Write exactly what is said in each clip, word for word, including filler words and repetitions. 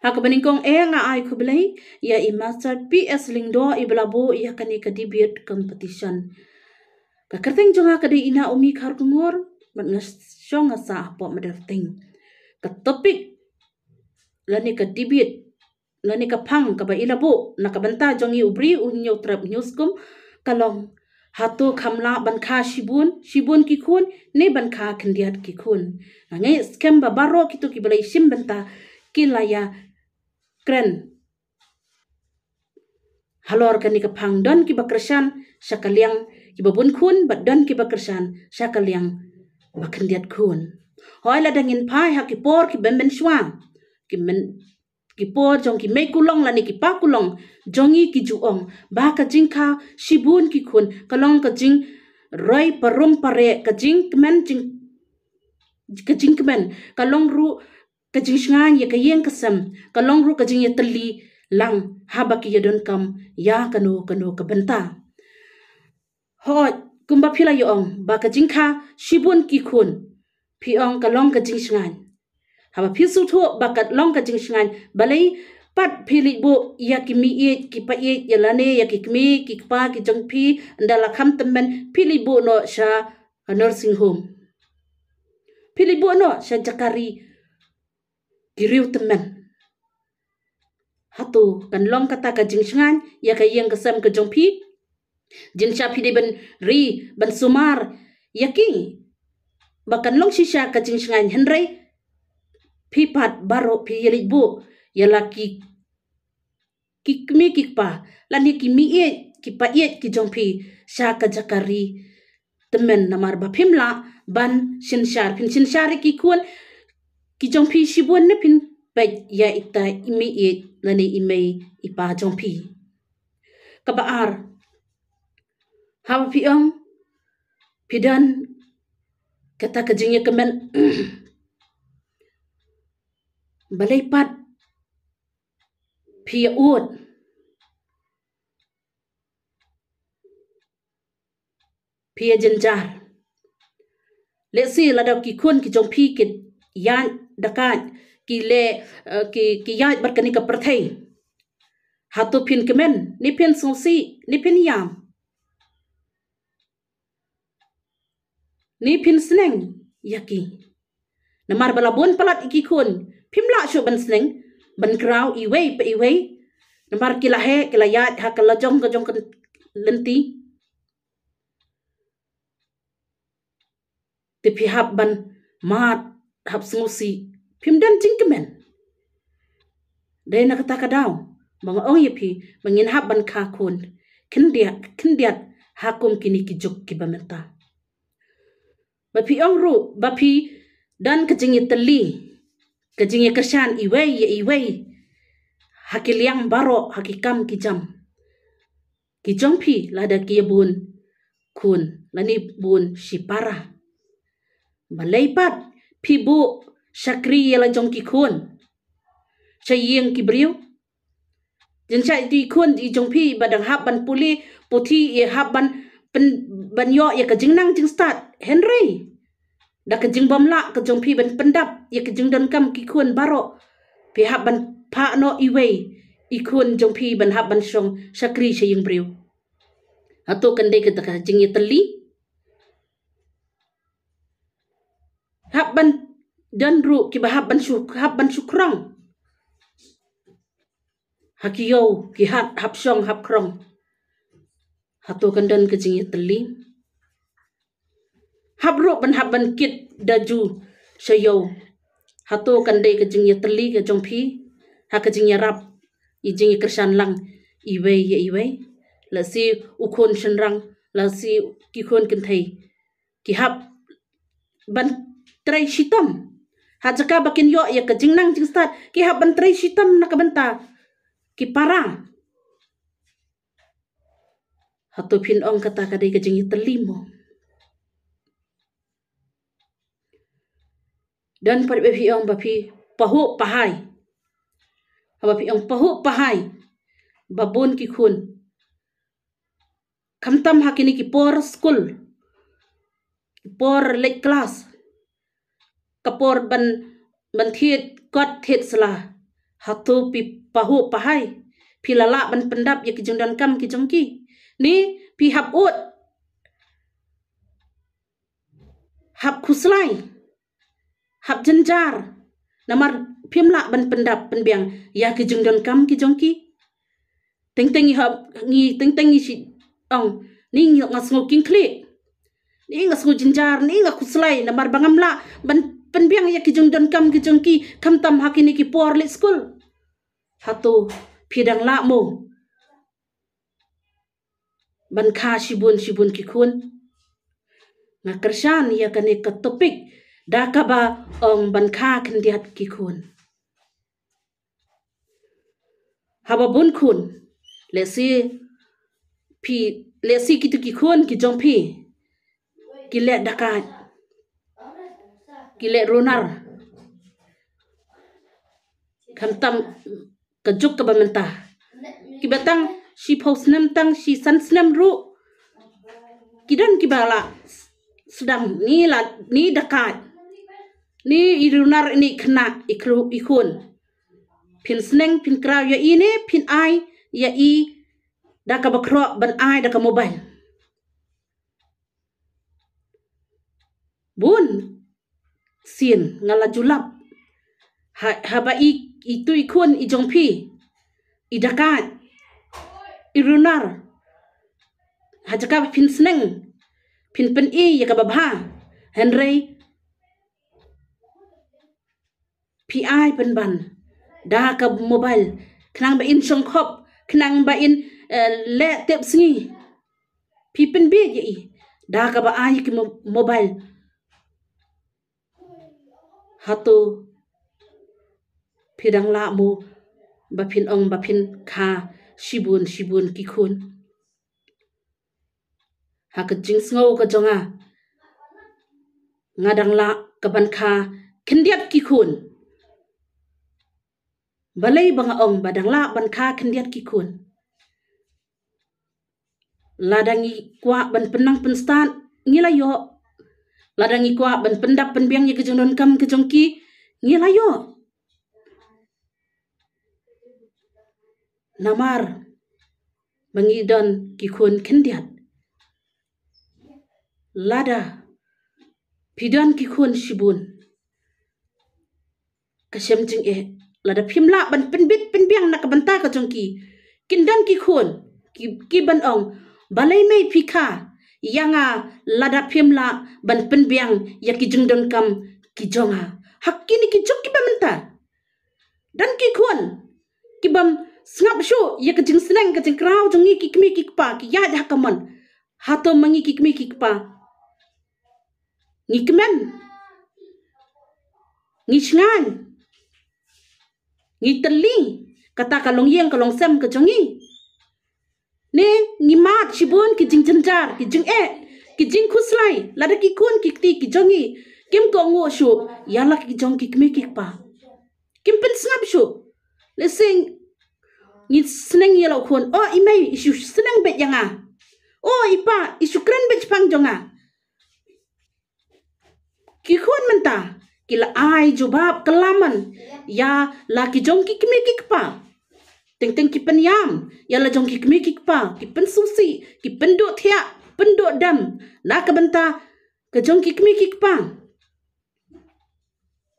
Ha kaba nyngkong eh nga ai khublei ïa i Master P S Lyngdoh i ba la buh ïa kane ka debate competition. Ka kyrteng jong nga ka dei i Naomi Kharkongor, bad nga shong nga sah hapoh Madarteng. Ka topic lane ka debate lane ka phang kaba i la buh na ka bynta jong i u briew u Hynñiewtrep Hynñiewskum ka long, hato kham lah ban kha shibun, shibun ki khun, ne ban kha khyndiat ki khun? Nga ngeit skhem ba baroh kito kiba la ïashim bynta ki la ïakren halor kane ka phang. Don kiba kyrshan sha ka liang kiba bun khun, bad don kiba kyrshan sha ka liang ba khyndiat khun. Hooid, lada ngin phai ha ki por kiba mynshwa, ki myn ki por jong ki mei kulong lane ki pa kulong jong ngi ki ju ong ba ka jingkha shibun ki khun ka long ka jingroi parum pareh, ka jingkmen jing ka jingkmen, ka long ruh ka jingshngaiñ ïa ka ïing ka sem, ka long ruh ka jingïatylli lang haba ki ïadonkam ïa kano kano ka bynta. Hooid, kumba phi la ïa ong ba ka jingkha shibun ki khun, phi ong ka long ka jingshngaiñ. Haba phi sngewthuh ba ka long ka jingshngaiñ, balei pat phi leit buh ïa ki meiieit ki païeit, ïa lane ïa ki kmie ki kpa ki jong phi, ynda la kham tymmen phi leit buh noh sha nursing home, phi leit buh noh sha jaka ri ki riew tymmen? Hato kan long kata ka jingshngaiñ ïa ka ïing ka sem ka jong phi? Jingshisha phi dei ban ri ban sumar ïa ki ba kan long shisha ka jingshngaiñ, hynrei phi pat baroh phi ïa leit buh ïa la ki ki kmie ki kpa lane ki meiieit ki païeit ki jong phi sha ka jaka ri tymmen, namar ba phim lah ban synshar. Phin synshar ïa ki khun ki jong phi shibun ne phin peit ïa ita i meiieit lane i mei i pa jong phi? Kaba ar, haba phi ong phi don kata ka jingïakmen, balei pat phi ïa ud, phi ïa jynjar? Lehse lada ki khun ki jong phi ki ïaid da ka ki leh, eh, ki ki ïaid bad kane ka pyrthei, hato phin kmen ne phin sngewsih ne phin ïam ne phin sneng ïa ki? Namar ba la bun palat ïa ki khun, phim lah shuh ban sneng ban kraw iwei pa iwei, namar ki la heh ki la ïaid ha ka la jong ka jong ka lynti. Te phi hap ban mad, hap sngewsih, phim don jingkmen. Dei na kata ka daw ba nga ong ïa phi ba ngin hap ban kha khun khyndiat khyndiat ha kum kine ki juk kiba mynta. Ba phi ong ruh ba phi don ka jingïatylli, ka jingïakyrshan iwei ïa iwei ha ki liang baroh, ha ki kam ki jam ki jong phi, lada ki ïa bun khun lane bun shipara. Balei pat phi buh shakri ïa la jong ki khun sha ïing ki briew? Jingshisha ïa ki khun i jong phi ba dang hap ban pule puthi, i hap ban pyn, ban ïoh ïa ka jingnang jingstad, hynrei da ka jingbym lah ka jong phi ban pyndap ïa ka jingdonkam ki khun baroh, phi hap ban phah noh iwei i khun jong phi ban hap ban shong shakri sha ïing briew. Hato kan dei kata ka jingïatylli? Hap ban don ruh kiba hap ban shu, hap ban shu krong ha ki ïew ki hat, hap shong hap krong. Hato kan don ka jingïatylli? Hap ruh ban hap ban kit da ju sha ïew. Hato kan dei ka jingïatylli ka jong phi ha ka jingïarap, i jingïakyrshan lang iwei ïa iwei? Lehse u khun shynrang, lehse ki khun kynthei, ki hap ban trei shitom. Ha jaka ba kin ïoh ïa ka jingnang jingstad, ki hap ban trei shitom na ka bynta ki para. Hato phin ong kata ka dei ka jingïatylli mo? Don pat ba phi ong ba phi pahuh pahai. Haba phi ong pahuh pahai, ba bun ki khun, khamtam ha kine ki por skul, ki por leit klas, ka por ban, ban thied kot thied sla, Hato phi pahuh pahai, phi la lah ban pyndap ïa ki jingdonkam ki jong ki? Ne phi hap ud, hap khuslai, hap jynjar, namar phim lah ban pyndap pynbiang ïa ki jingdonkam ki jong ki? Teng teng ngi hap, ngi teng teng ngi shu ong, ni nga sngew kynkhlieh, ni nga sngew jynjar, ni nga khuslai namar ba ngam lah ban pynbiang ïa ki jingdonkam ki jong ki, khamtam ha kine ki por leit skul. Hato phi dang lah mo ban kha shibun shibun ki khun? Nga kyrshan ïa kane ka topic da kaba ong ban kha khyndiat ki khun. Haba bun khun, lehse phi, lehse kitu ki khun ki jong phi ki leh dakaid, ki leh runar, khamtam ka juk kaba mynta. Kiba tang shiphew snem, tang shisan snem ruh ki don kiba la sdang, ni la, ni dakaid, ni i runar, ni khynnah, i khru-, i khun. Phin sneng phin kraw ïa i ne phin ai ïa i da kaba khroh ban ai da ka mobile. Bun sien nga la ju lap ha, haba i, itu i khun i jong phi i dakaid, i runar, ha jaka ba phin sneng phin pyni ïa kaba bha, hynrei phi ai pynban da ka mobile khnang ba in shongkhop, khnang ba in, eh, leh tep sngi. Phi pynbiej ïa i da kaba ai ki mo-, mobile. Hato phi dang lah mo ba phin ong ba phin kha shibun shibun ki khun? Ha ka jingsngew ka jong nga, nga dang lah ka ban kha khyndiat ki khun. Balei ba nga ong ba dang lah ban kha khyndiat ki khun? Lada ngi kwah ban pynnang pynstad, ngi la ïoh. Lada ngi kwah ban pyndap pynbiang ïa ki jingdonkam ki jong ki, ngi la ïoh. Namar ba ngi don ki khun khyndiat. Lada phi don ki khun shibun, ka shem jingeh lada phim lah ban pynbit pynbiang na ka bynta ka jong ki. Kin don ki khun ki, ki ban ong, balei mei phi kha ïa nga lada phim lah ban pynbiang ïa ki jingdonkam ki jong nga? Ha kine ki juk kiba mynta, don ki khun ki bym sngap shuh ïa ka jingsneng ka jingkraw jong ngi ki kmie ki kpa, ki ïaid ha ka mon. Hato ma ngi ki kmie ki kpa ngi kmen, ngi shngaiñ, ngi tylli kata ka longïing ka longsem ka jong ngi? Ne ngi mad shibun ki jingjynjar, ki jingeh, ki jingkhuslai, lada ki khun ki kti ki jong ngi kim kohnguh shuh ïa la ki jong ki kmie ki kpa? Kim pynsngap shuh. Lehse ngi sneng ïa la u khun, o i mei, i shu sneng beit ïa nga. O i pa, i shu kren beit shaphang jong nga. Ki khun mynta ki la ai jubab kyllaman ïa la ki jong ki kmie ki kpa. Teng teng ki pynïam ïa la jong ki kmie ki kpa, ki pynsngewsih, ki pynduh thiah, pynduh dem na ka bynta ka jong ki kmie ki kpa.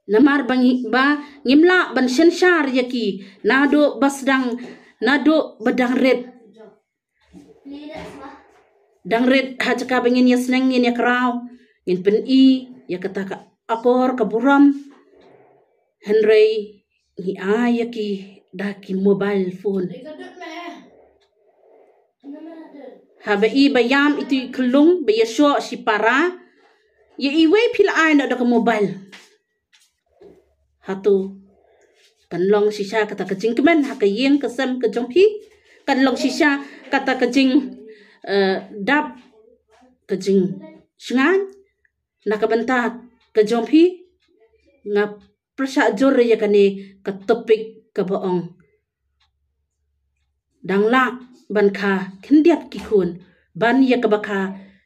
Namar ba ngi, ba ngim lah ban synshar ïa ki naduh ba sdang, naduh ba dang rit. Dang rit ha jaka ba ngin ïa sneng, ngin ïa kraw, ngin pyni ïa kata ka akor ka burom. Hynrei ngi ai ïa ki da ki mobile phone. Haba i ba ïam itu i khyllung ba ïa shoh shipara, ïa iwei phi la ai noh da ka mobile? Hato kan long shisha kata ka jingkmen ha ka ïing ka sem ka jong phi? Kan long shisha kata ka jing, eh, dap, ka jingshngaiñ na ka bynta ka jong phi? Nga pyrshah jur ïa kane ka topic kaba ong dang lah ban kha khyndiat ki khun ban ïa kaba kha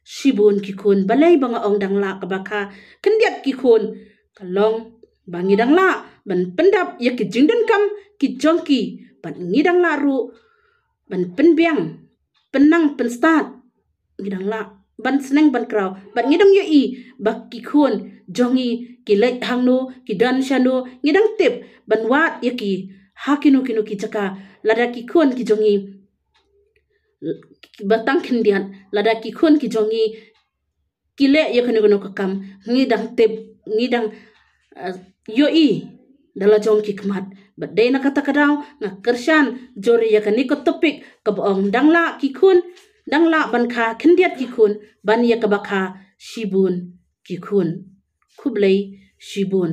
shibun ki khun. Balei ba nga ong dang lah kaba kha khyndiat ki khun? Ka long ba ngi dang lah ban pyndap ïa ki jingdonkam ki jong ki, bad ngi dang lah ruh ban pynbiang, pynnang, pynstad, ngi dang lah ban sneng ban kraw, bad ngi dang ïohi ba ki khun jong ngi ki leit hangno, ki don shano, ngi dang tip ban wad ïa ki ha kino kino ki jaka. Lada ki khun ki jong ngi ba tang khyndiat, lada ki khun ki jong ngi ki leh ïa kano kano ka kam, ngi dang tip, ngi dang, eh, ïohi da la jong ki khmat. Bad dei na kata ka daw nga kyrshan jur ïa kane ka topic kaba ong dang lah ki khun, dang lah ban kha khyndiat ki khun ban ïa kaba kha shibun ki khun. Khublei shibun.